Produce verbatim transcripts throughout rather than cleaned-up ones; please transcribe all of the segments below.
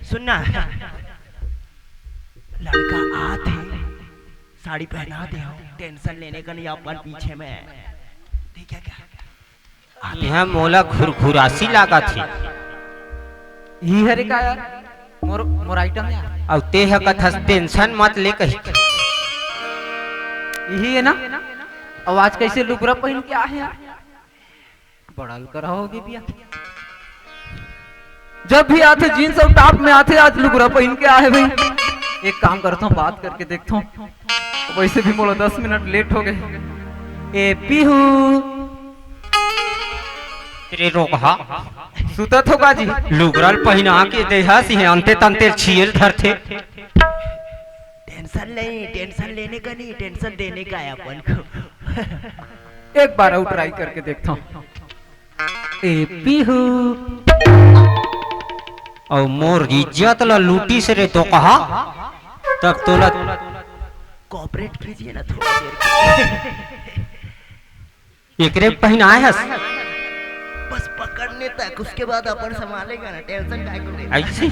सुन ना, लड़का आथे, साड़ी पहना दे हो, टेंशन लेने का नहीं अपन पीछे में। ठीक है क्या? इहाँ मोला घुरघुरासी लागत हे। इही हरे का यार? मोर, मोर आइटम यार। अउ ते ह कथस टेंशन मत ले कही। इही हे ना? अउ आज कइसे लुगरा पहिन के आहे यार? बड़ा लुगरा होगे बिया। जब भी आथे जींस अउ टॉप में आथे, आज लुगरा पहिन के आहे भाई। एक काम करथों, बात करके देखथों। वइसे भी मोला दस मिनट लेट होगे। ए पीहू। रे रोगहा। सुतत हो का जी? लुगरा ल पहिना के देहस, इहे अंते तंते छियल धरथे। टेंशन नहीं, टेंशन लेने का नहीं, टेंशन देने का है अपन को। एक बार अउ ट्राई करके देखथों। ए पीहू। अउ मोर इज्जत ला लूटिस रे तो कहा, तब तोला कोऑपरेट कीजिए ना थोड़ा देर के। एकरे पहिना आए हस। बस पकड़ने तक, उसके बाद अपन संभालेगा ना, टेंशन काय को ले। अइसे?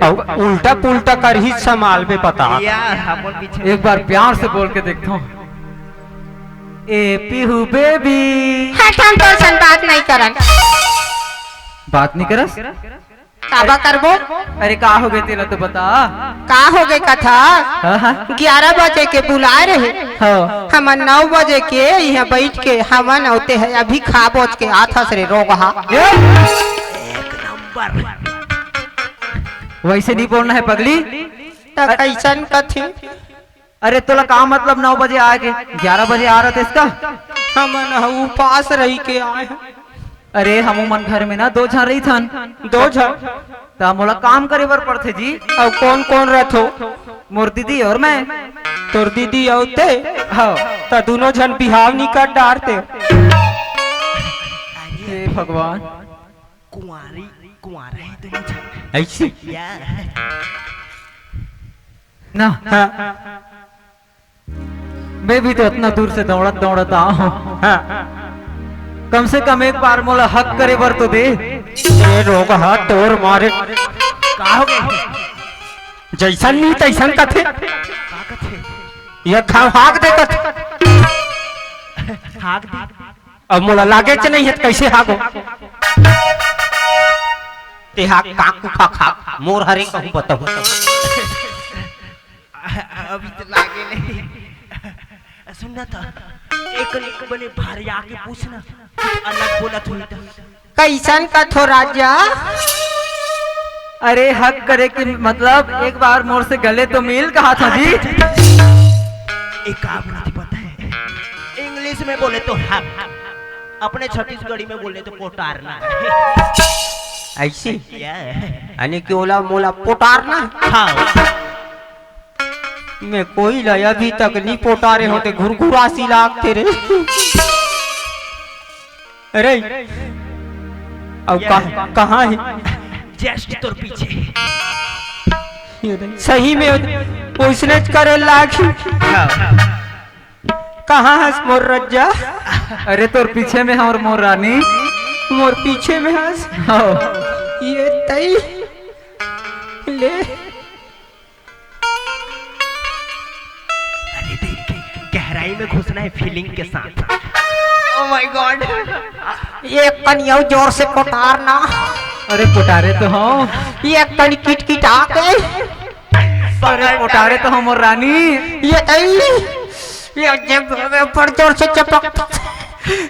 अउ उल्टा पुल्टा करही संभालबे पता। यार, अपन पीछे एक बार प्यार से बोल के देखथों। ए पीहू बेबी। हट, हम तोर सन बात नहीं करन। बात नहीं करस? काबर करबो? अरे का होगे तेला तो बता। का होगे कथा? हाँ, हाँ। ग्यारह बजे के बुलाए रहे। हाँ। हमन नौ बजे के इहाँ बइठ के हमन अउ ते ह अभी खा बोज के आथस रे रोगहा। ए? एक नंबर। वइसे नहीं बोलना हे पगली। त कइसन कथे? अरे तोला का मतलब नौ बजे आए के, ग्यारह बजे आ रहा था इसका? हमन ह उपास रही के आए हन। अरे हमू मन घर में ना दो झन रहिथन। दो झन? त मोला काम करे बर पड़थे जी। अउ कौन कौन रथो? मोर दीदी और मैं। तोर दीदी अउ ते? हाँ। त दुनों झन बिहाव नी कर डारते। हे भगवान। कुंवारी, कुंवारा है दोनों झन। अइसे? या। ना। हाँ। मैं भी तो अतना दूर से दौड़त दौड़त आए हँव। हाँ। कम से कम एक बार मोला हक करे बर तो दे। ए रोगहा तोर मारे। का होगे? जइसन नहीं तइसन कथे। का कथे? ये घाव हाँक दे कथे। हाँक दे। अब मोला लागेच नहीं हे, त कइसे हाँकहूँ? ते हाँक, काकू खा खा, मोर हरे कहूँ बताहूँ। अभी तो लागे नहीं। सुन ना त, एक, एक बने भरिया के पूछ ना, कुछ अलग बोलत होही त। कइसन कथो राजा? अरे हक करे के मतलब एक बार मोर से गले तो मिल कहा था जी। एक का बोलत हे पता है? इंग्लिश में बोले तो हक, अपने छत्तीसगढ़ी में बोले तो पोटारना। अइसे? या। यानी कि ओला मोला पोटारना? हाँ। मैं कोई ला अभी तक नी पोटारे हों ते घुरघुरासी लागथे रे। अरे, अब कहाँ, कहाँ हे? Just तोर पीछे। सही में ओइसनेच करे लागही। हाँ। कहाँ हस मोर रज्जा? अरे तोर पीछे में हँव मोर रानी। मोर पीछे में हस? हाँ। ये तई ले। अरे देख के गहराई में घुसना है feeling के साथ। Oh my God। एक कन अउ जोर से पोटारना। अरे पोटारे तो हँव। एक कन किटकिटा के। अरे पोटारे तो हँव मोर रानी। ये तई, ये जब बड़ जोर से चपक।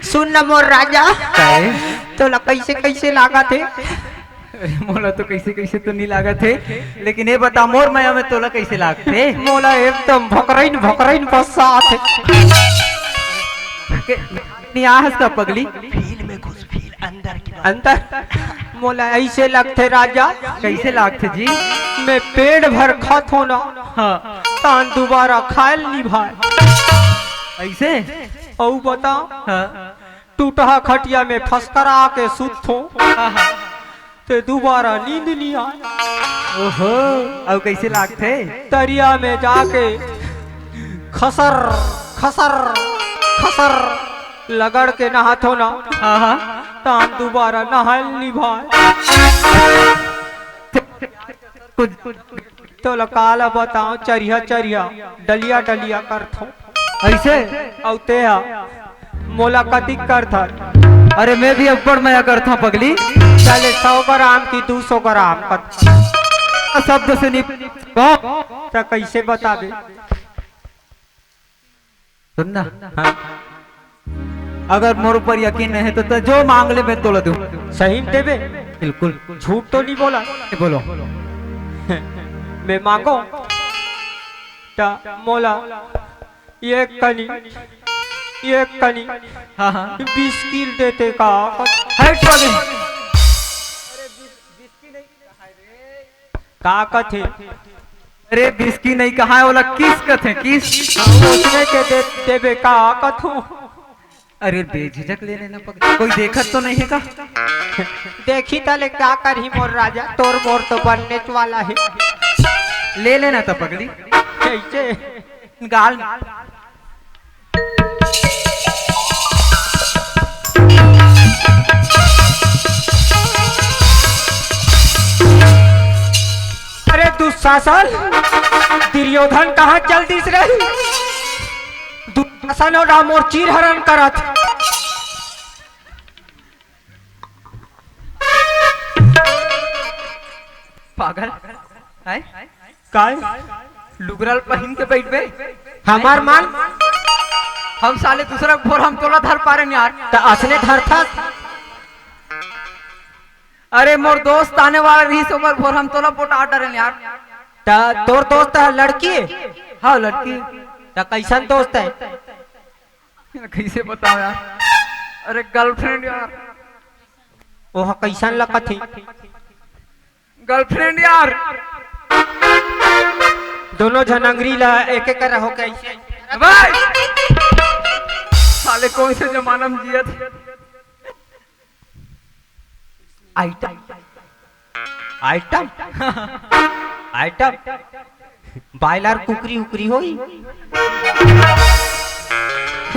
सुन ना मोर राजा। काहे? तोला कइसे कइसे लागत हे? अरे मोला तो कइसे कइसे तो नी लागत हे, लेकिन ये बता मोर मया में तोला कइसे लागथे? मोला एकदम भकरइन भकरइन बस्सा आथे। के, नी आहस का पगली? Feel में घुस, feel अंदर की बात। अंदर? मोला अइसे लगथे राजा। कइसे लागथे जी? मैं पेट भर खाथों ना। हाँ। तान दुबारा खायल नी भाय। अइसे? अउ बता। हाँ। टूटहा खटिया में फसकरा के सुतथों। हाँ, हाँ। ते दुबारा नींद नी आय। ओहो, अउ कइसे लागथे? तरिया में जाके खसर, खसर, खसर लगड़ के नहाथों ना। हाँ, हाँ। तान दुबारा नहायल नी भाय। कुछ तोला काला बताओ, चरिहा चरिहा, डलिया डलिया करथो। ऐसे? अउ ते हा मोला कतिक करथस? अरे, मैं भी अब्बड़ मया करथो, पगली। चले, सौ ग्राम की दू सौ ग्राम कर। शब्द से नहीं। त कैसे बताबे? सुन ना। हाँ। अगर मोर ऊपर यकीन नहीं है तो, तो जो मांग ले, मैं तोला दूं। सही में देबे? बिल्कुल। झूठ तो नहीं बोला? नहीं बोलो। मैं मांगो त मोला एक कनी, एक कनी हाँ, हाँ। बिस्किट देते का? हट पगली। का कथे? अरे, बिस्की नहीं कहा है, ओला किस कथे, किस। उसने के दे देबे का कथू? अरे, बेझिझक ले लेना पगली, कोई देखत तो नहीं है का? देखी तले का करही मोर राजा, तोर मोर तो बनने वाला है। ले लेना तो पगली। कैसे? गाल। अरे दुशासन, दुर्योधन कहाँ चल दिस रे? दुशासन हो रहा मोर चीर हरण करत। पागल। हैं? काय? लुगरा ल पहिन के बइठबे। हमार मन। हम साले दूसरा के भोर हम तोला धर पारेन यार। त असने धरथस। अरे मोर दोस्त आने वाला रहिस, ओकर भोर हम तोला पोटा डरेन यार। त तोर दोस्त ह लड़की? हाँ, लड़की। त कैसन दोस्त है? कैसे बताओ यार? अरे गर्लफ्रेंड यार। ओह कैसन लगत हे? गर्लफ्रेंड यार। दोनों झन अंगरी ला एक एक करा हो के ऐसे। भाई, साले कौन से जमाना में जियत हे? आइटम। आइटम। आइटम। बायलर कुकरी उकरी होई।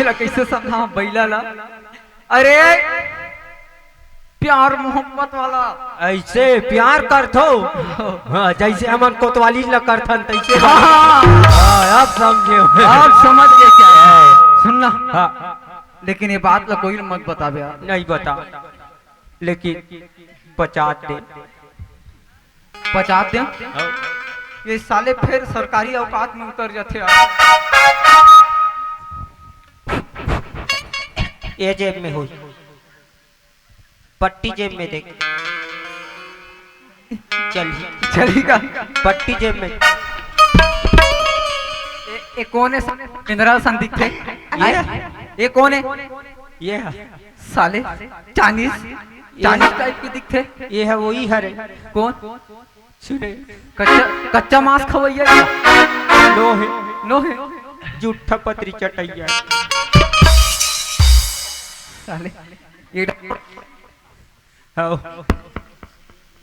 एला कैसे समझा बैला ला? अरे, प्यार मोहब्बत वाला। ऐसे प्यार करथो। हाँ, जैसे हमन कोतवाली ला करथन तैसे। हाँ। हाँ, अब समझे। अब समझ गए क्या है? हाँ। सुन ना। हाँ। लेकिन ये बात ला कोई मत बताबे यार। नहीं बता। लेकिन पचात दे। पचात दे? हाँ। ये साले फिर सरकारी औकात में उतर जाथे यार। ये जेब में होई। पट्टी जेब में देख। चल। चली का? पट्टी जेब में। ए, ए कौन है? मिनरल सन दिखथे। ये? ये कौन है? ये है। साले, चाइनीज, ये चाइनीज है। टाइप के दिखथे। ये है, वही हरे। कौन? सुने। कच्चा, कच्चा मांस खवैया क्या? नो है। नो है। जूठा पतरी चटैया। साले, ये हाँ।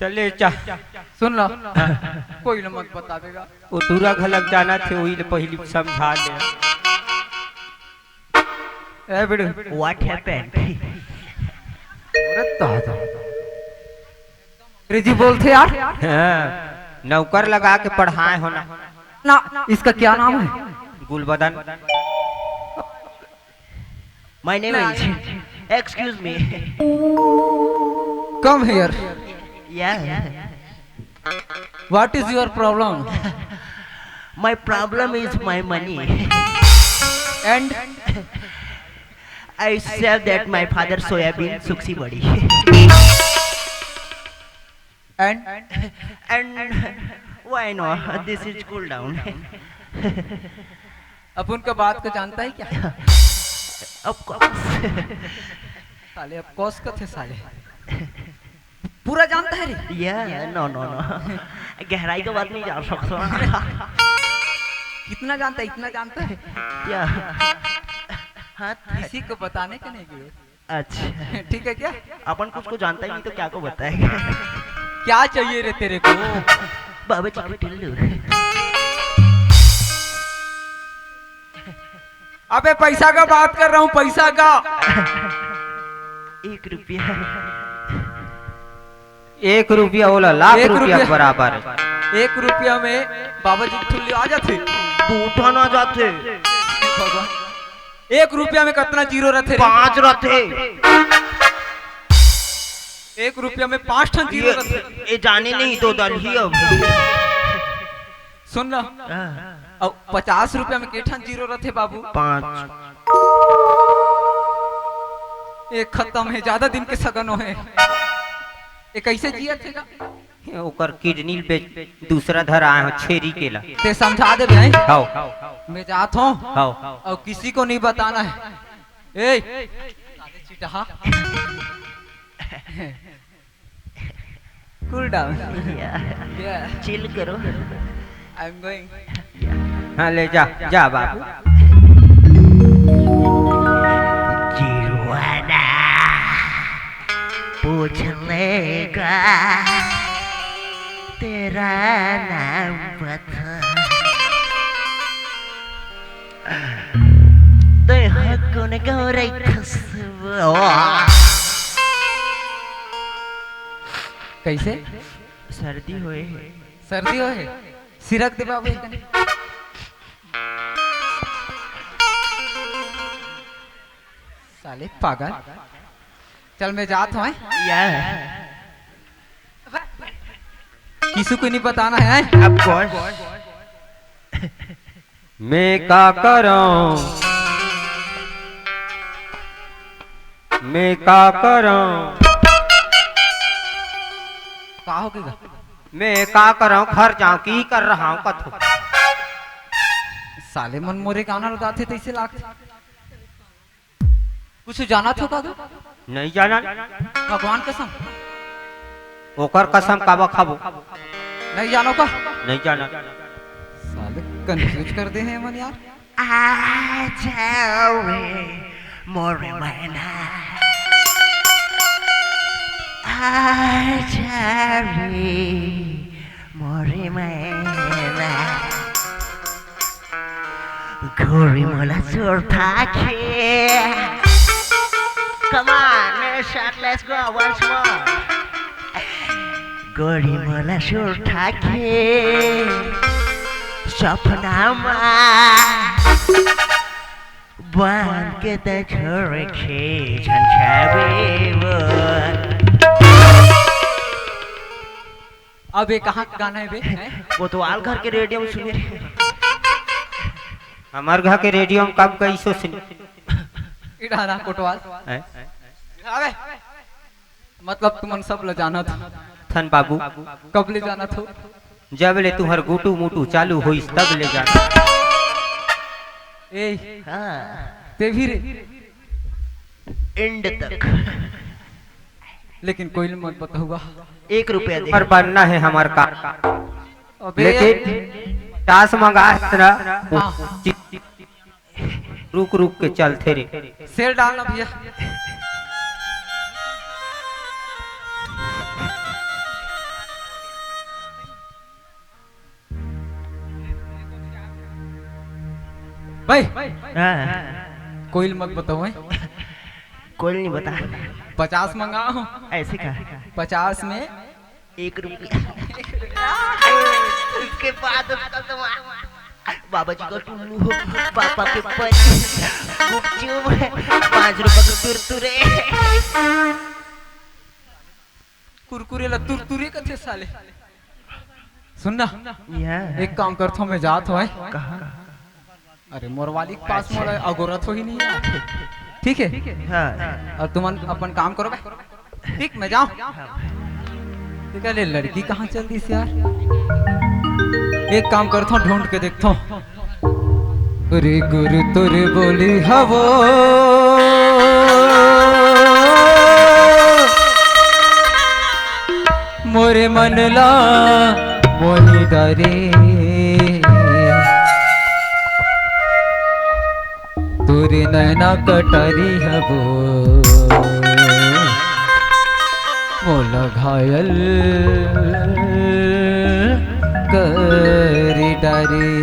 चले चा। सुन लो। हाँ। कोई न मत बतावेगा। वो दूरा घलक जाना थे, वही ले पहली समझा ले। ए बिड़ू। What happened? अरे दादा। अंग्रेजी बोलथे यार। हाँ, नौकर लगा के पढ़ाए हो ना। ना, इसका क्या नाम है? Gulbadan. My name is. Excuse me. Come here. Yeah. What is your problem? My problem is my money. And? I sell that my father soyabean suksi badi. And? And why no? This is cool down. अपन का बात को जानता है क्या? Of course. साले of course का थे साले। पूरा जानता है रे? Yeah, no, no, no. गहराई का बात नहीं जान सकता। कितना जानता है, इतना जानता है? क्या? हाँ, किसी को बताने का नहीं, गुरु। अच्छा। ठीक है क्या? अपन कुछ को जानता ही नहीं तो क्या को बताएगा? क्या चाहिए रे तेरे को? बाबा जी का टिल्लू। अबे पैसा का बात कर रहा हूँ, पैसा का। एक रुपया। एक रुपया होला लाख एक रुपया रुपया। के बराबर। एक रुपया में बाबा जी ठुल्ली आ जाथे। दू ठन आ जाथे। भगवान, एक रुपया में कतना जीरो रथे रे? पाँच रथे। एक रुपया में पाँच ठन जीरो ये, रथे। ये जाने नहीं तो दलही अब। सुन ना। हाँ। अउ पचास रुपया में के ठन जीरो रथे बाबू? पाँच। ये खत्म हे, ज्यादा दिन के सगन हे। ये कैसे जियत हे गा? ओकर किडनी बेच दूसरा धर आए हो, छेरी के ला। ते समझा दे भाई। हाव। मैं जात हूँ। हाव। और किसी को नहीं बताना है। ए, चिटहा। Cool down. Yeah. Yeah. Chill करो। I'm going. हाँ, ले जा, जा बाबू। जीवाना पूछ लेगा तेरा नाम बता। तै ह कोन गाँव रहिथस? कैसे? सर्दी होए हे। सर्दी होए हे? सिरक दे बाबू कने। साले पागल। चल, मैं जात हूँ, हैं? या। किसी को नहीं बताना है, हैं? Of course। मैं का करौं, मैं का करौं। का हो गे गा? मैं का करौं, घर जाऊं, की कर रहा हूं, कथो। साले मन मोरे गाना लगाथे तइसे लागथे। कुछ जानत हो का तू? नहीं जाना। भगवान कसम। ओकर कसम काबर खाबो? नहीं जानो का? नहीं जाना। साले confuse कर दे हे मन यार। आ जाओ रे मोरे मैना, आ जा रे मोरे मैना। गोरी मोला सुरता के। Come on, मेरे साथ, let's go once more. गोरी मोला सुरता के सपना मा बांध के ते छोड़ के झंझावे वो। अब ये कहाँ का गाना है बे? हैं? कोतवाल घर के रेडियो में सुने। हमार घर के रेडियो में कब गई सो सुनी। इड़ा ना कोतवाल। हैं? इड़ा बे। मतलब तुमन सब ल जानत हो। थन बाबू। कब ले जानत हो? जब ले तुहर गुटू मुटू चालू होइस तब ले जानत। ए, हाँ। ते भी रे। End तक। लेकिन कोई ल मत बताऊंगा। एक रुपया दे। पर बनना है हमार का। अबे लेकिन यार। टास मंगा है ना। हाँ। रुक रुक के चलथे रे। सेल डालना भैया। भाई, हाँ। कोई ल मत बताओ, हैं? कोई नहीं बता। पचास मंगाओ। ऐसे का? पचास में एक रुपया। उसके बाद उसका तो बाबा जी का टुल्लू हो, पापा के पनीर, गुपचुप, पाँच रुपया के कुरकुरे। कुरकुरे ला तुरतुरे कथे साले। सुन ना, या। एक काम करथो, मैं जात हूँ, हैं? कहाँ? अरे मोर वाली के पास मोला अगोरत हो ही नहीं यार। ठीक है? हाँ। और तुमन अपन काम करो बे। ठीक, मैं जाऊँ। ठीक है, ले लड़की कहाँ चल दिस यार? एक काम करथो, ढूंढ के देखथो। रे गुरु तोरे बोली हवो, मोरे मन ला मोही डारे। तोरे नैना कटारी हवो, मोला घायल कर डारे।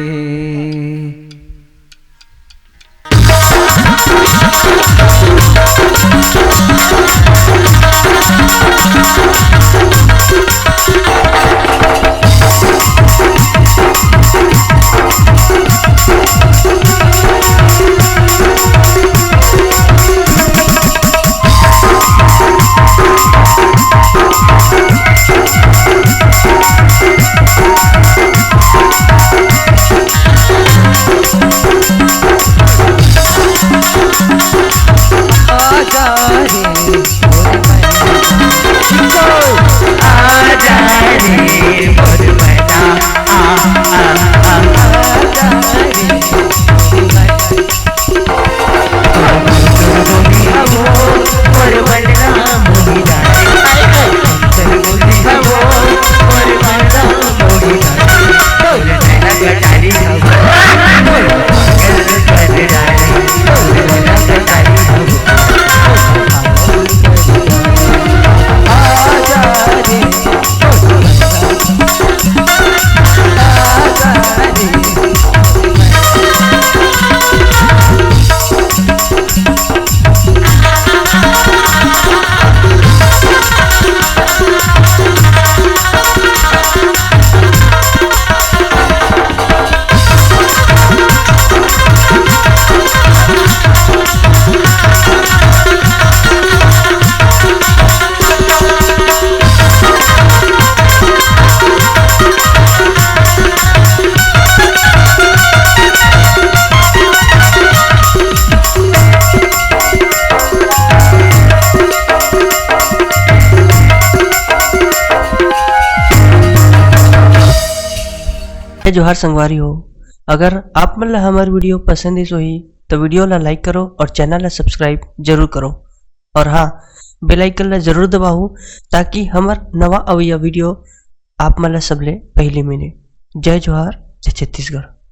जय जोहार संगवारी हो, अगर आप मन ला हमर video पसंद आइस होही, तो video ला like करो और channel ला subscribe जरूर करो। और हाँ, bell icon ला जरूर दबाओ, ताकि हमर नवा अवइया video आप मन ला सबले पहली मिले। जय जोहार, जय छत्तीसगढ़।